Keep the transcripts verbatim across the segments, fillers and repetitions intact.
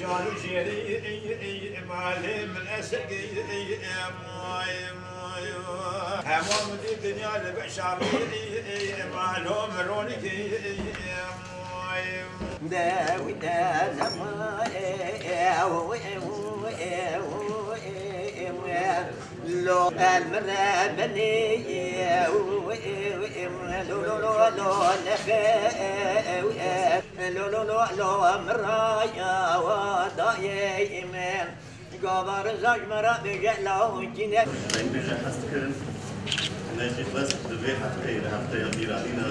Yar û jêrî, ey, ey, ey, malê min eşq, ey, ey, ey, ey, ey. Hemû min dî dinya li beşarî, ey, ey, ey, malo min ronik, ey, ey, ey, ey. De wî de nema, ey, ey, ey, ey, ey, ey, ey. Lo el mire benê, lo, lo, lo, lo, nexe, lo, lo, lo, lo, miraya wa dayê min. Gava rija ji me re bêje, la kîne. Dengê jê hez dikirin. Ne jî bes di vê hefteyê de, hefteya bîranîna,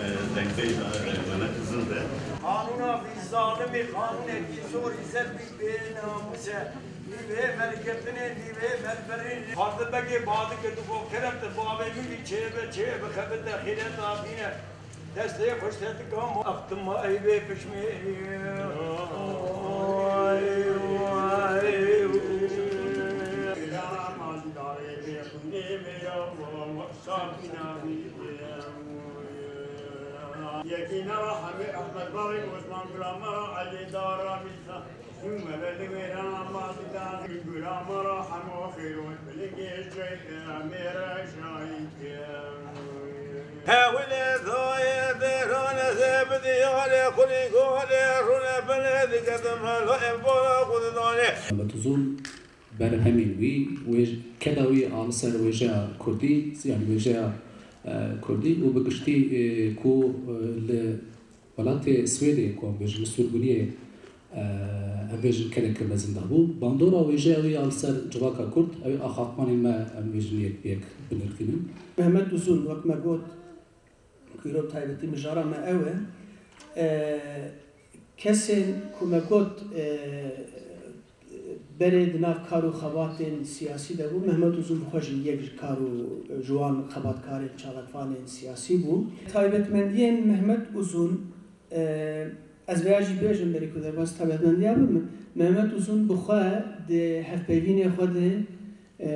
e, dengbêja, e, Mehmet Uzun de. Qanûna vî zalimî, qanûnekî zor îzet bî bê namûs e. Nîvê merkepinê, nîvê merberî. Xardibegê badike dixo kerem te, bavê min jî çêbe, çêbe xebite xîreta dîne. Destê xweş te dikam, extima ey bê pişmê. Ay, ay. Ila maldarê bê xunê me ya, wa, wa, şakîna bî. Yekîna ra hemê Ehmed Bavê Osman Gula me ra Elî Dara Mîsa. Hewlê dayê derane zê bi diyarê xulî golê rûne bine diketim helo em bola xwe didanê. Mehmet Uzun berhemên wî, wê keda wî a li ser wêjeya kurdî, yanî wêjeya, e, kurdî û bi giştî, e, ku, e, li Welatê Swêdê ku em bêjin li sûrguniyê, e, em bêjin geleke mezin dabû. Bandora wêjeya wî ya li ser civaka kurd, ew ê axaftvanên me em bêjin yek bi yek binirxînin. Mehmet Uzun, wek me got, kîro taybetî mijara me ew e. E, kesên ku me got, e, Berê di nav kar û xebatên siyasî de bû. Mehmet Uzun bi xwe jî yek ji kar û ji wan xebatkarên çalakvanên siyasî bû. Taybetmendiyên Mehmet Uzun, e, ez vêya jî bêjim berî ku derbas taybetmendiya bim. Mehmet Uzun bi xwe di hevpeyvînê xwe de, e,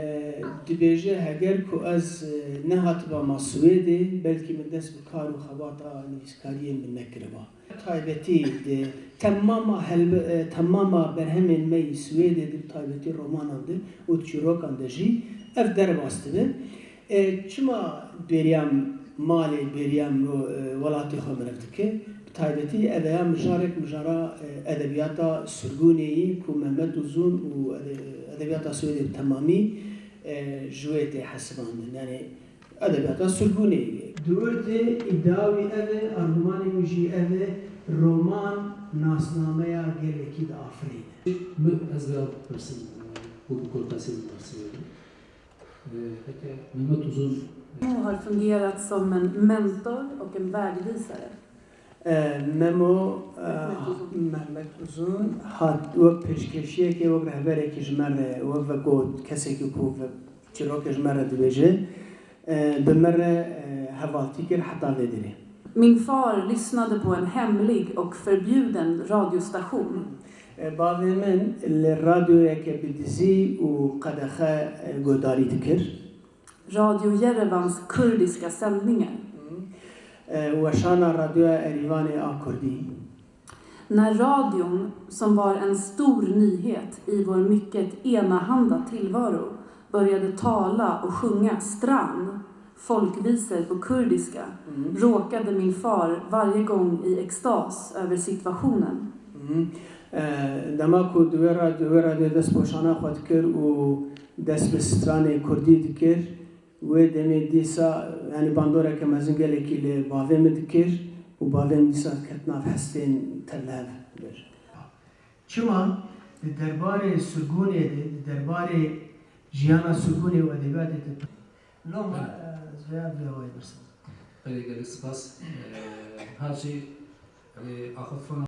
dibêje, heger ku ez, e, nehatibama Swêdê, belkî min dest bi kar û xebata nivîskariyê min nekiriba. Taybetî di temama helbe-, e, temama berhemên me yî Swêdê de, bi taybetî romanan de û çîrokan de jî ev derbas dibe. E, çima bêriya malê, bêriya miro, e, welatê xwe mirev dike? Bi taybetî ev ya mijarek, mijara, e, edebiyata sirgûnê yî ku Mehmet Uzun û ede-, edebiyata Swêdê bi temamî, e, ji wê tê hesibandin. Yanî, Edebiyata sirgûnê ye. Di wir de îdia wî ev e, argûmanê wî jî ev e, roman nasnameya gelekî diafirîne. Min ez vêya bipirsim, ku bi kurtasî min pirsî wê. E, heke Mehmet Uzun, e, Harffungerat som en mentor och en vägvisare. E, Memo, e, Mehmet Uzun. Mehmet Uzun hat wek pêşkêşiyekê, wek rehberekî ji me re, wek vegot kesekî ku ve çîrokê ji me re dibêje, e, bi me re, e, hevaltî kir heta vê derê. Min far lyssnade på en hemlig och förbjuden radiostation. E, bavê min li radyoyeke bi dizî û qedexe, e, guhdarî dikir. Radio Jerevans kurdiska sändningar. E, weşana Radyoya Erîvanê a Kurdî. När radion, som var en stor nyhet i vår mycket enahanda tillvaro, började tala och sjunga stran folkvisor på kurdiska, råkade min far varje gång i extas över situationen. Mhm. E, dema ku di wê radyo, wê radyo dest bi weşana xwe dikir û dest bi stranê kurdî dikir, Wê demê dîsa, yanî bandoreke mezin gelekî li bavê min dikir û bavê min dîsa diket nav hestên tevlihev bir. Çima di derbarê sirgûnê de, di derbarê jiyana sirgûnê û edebiyatê de, loma, e, ez vêya vê awayî birsim. Belê, gelek spas. E, her şey, e, axifan